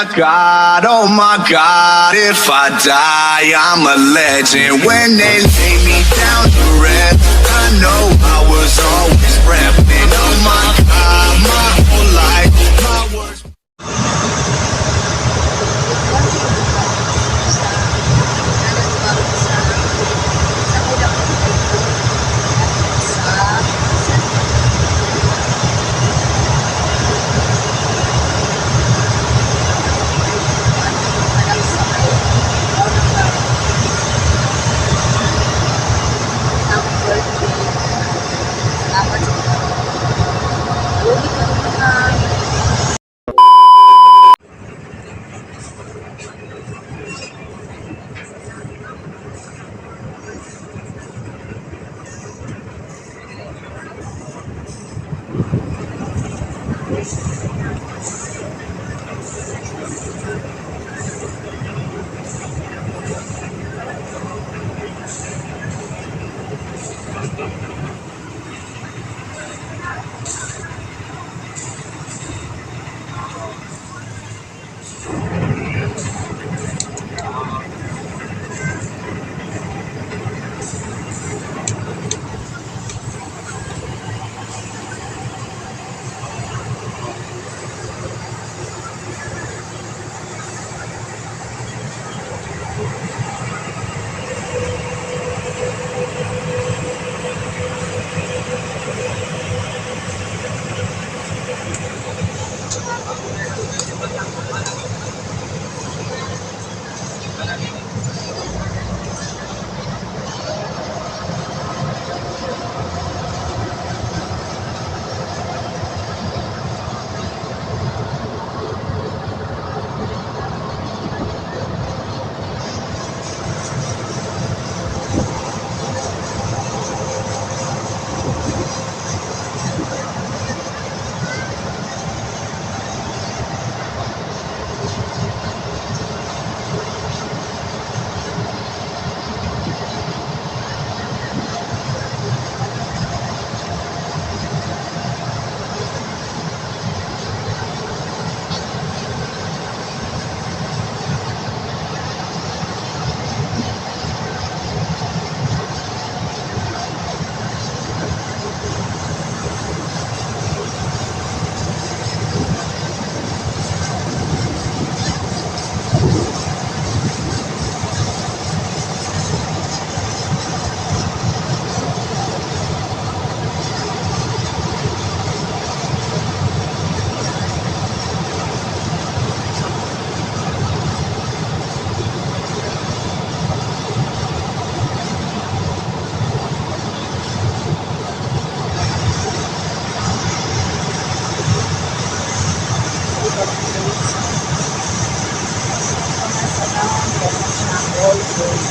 God, oh my God, if I die, I'm a legend. When they lay me down to rest, I know I was always repping. Oh my God, my whole life, my words. Good morning sa nanagbago sa unang sa San anak sa may ang birthday. Salamat sa inyo. Lugi ka naman. All good.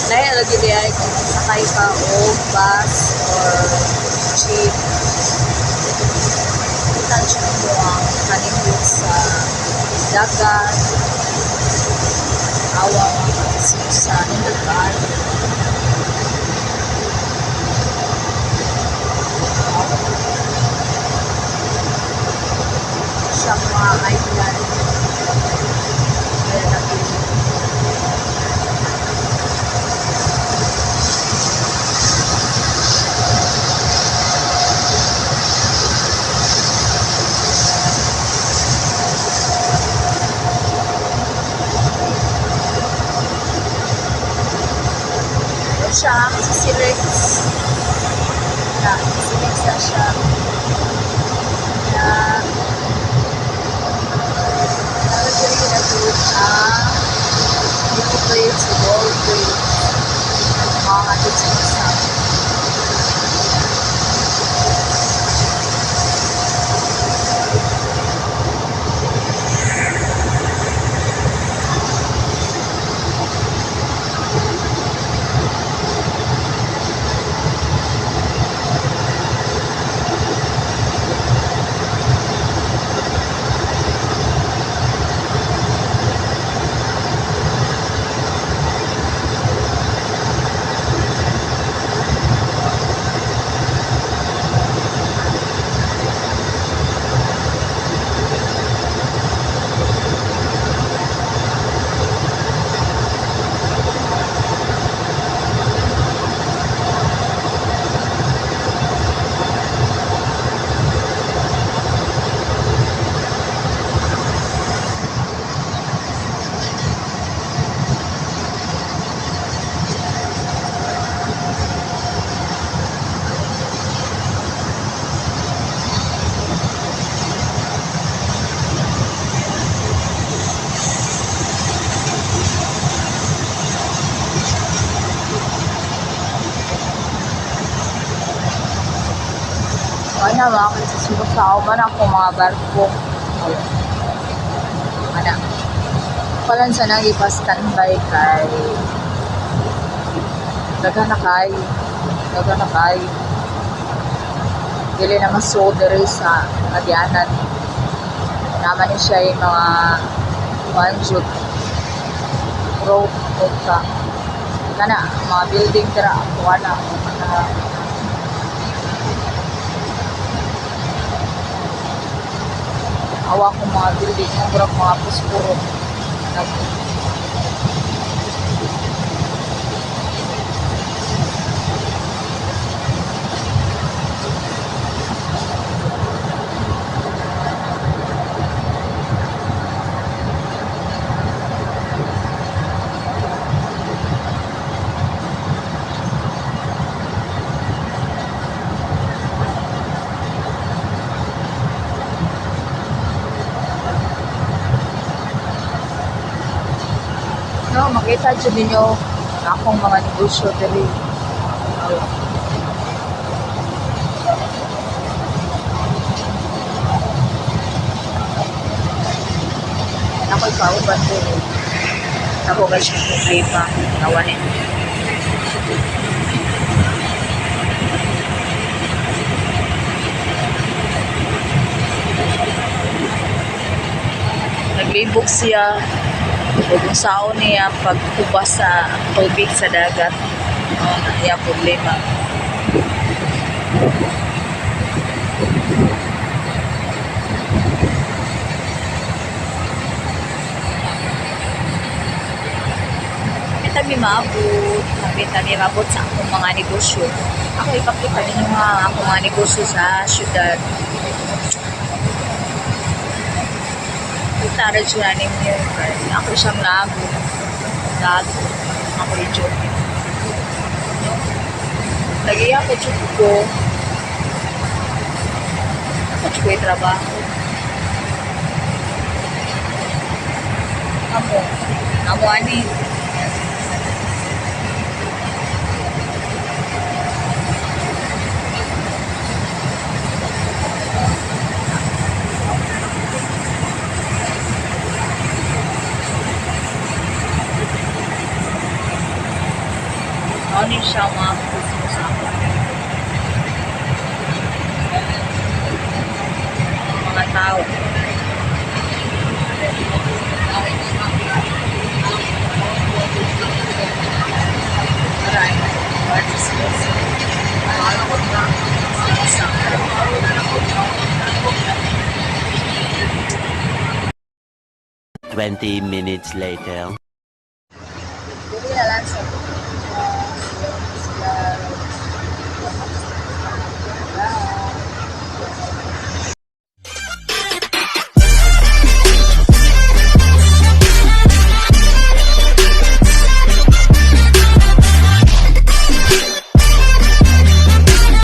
Lahi lagi diay kung sakay ka og bus or jeep. Kita jud mo ang palibot sa dagat. Awa mga sa nindot kaayo. Siya mga island. Kaya napili. Ano siya, si Silex. Na, Silex na siya. Na, nalagay na doon ang New Bridge, Gold Bridge. Mga dito sa Ana mga katsismosa, uban ako mga barko. Ana. Palan sa nang ipa-standby kay daghan na kay daghan na kay dili na masuod diri sa agyanan. Naman ni siya yung mga kuan jud, road o ka kana mga building dira kuan na kana. Awa ko mga building ang murag mga puspuro. No, makita jud ninyo akong mga negosyo diri. Ako'y kauban diri. Ako kay siya problema. Tawanin. Naglibog siya ug unsaon niya pagkubas sa tubig sa dagat. Mao na iya problema. Kapit mi maabot, kapit mi maabot sa akong mga negosyo. Ako ipakita ninyo nga akong mga negosyo sa syudad. Kita ra jud na ninyo. Ako siyang lago. Lago. Ako yung joke. Lagi ako jud ko. Ako jud ko'y trabaho. Amo. Amo ani. Siya mga kismosa. Mga tao. Aray, mga chismosa. Chismosa. 20 minutes later.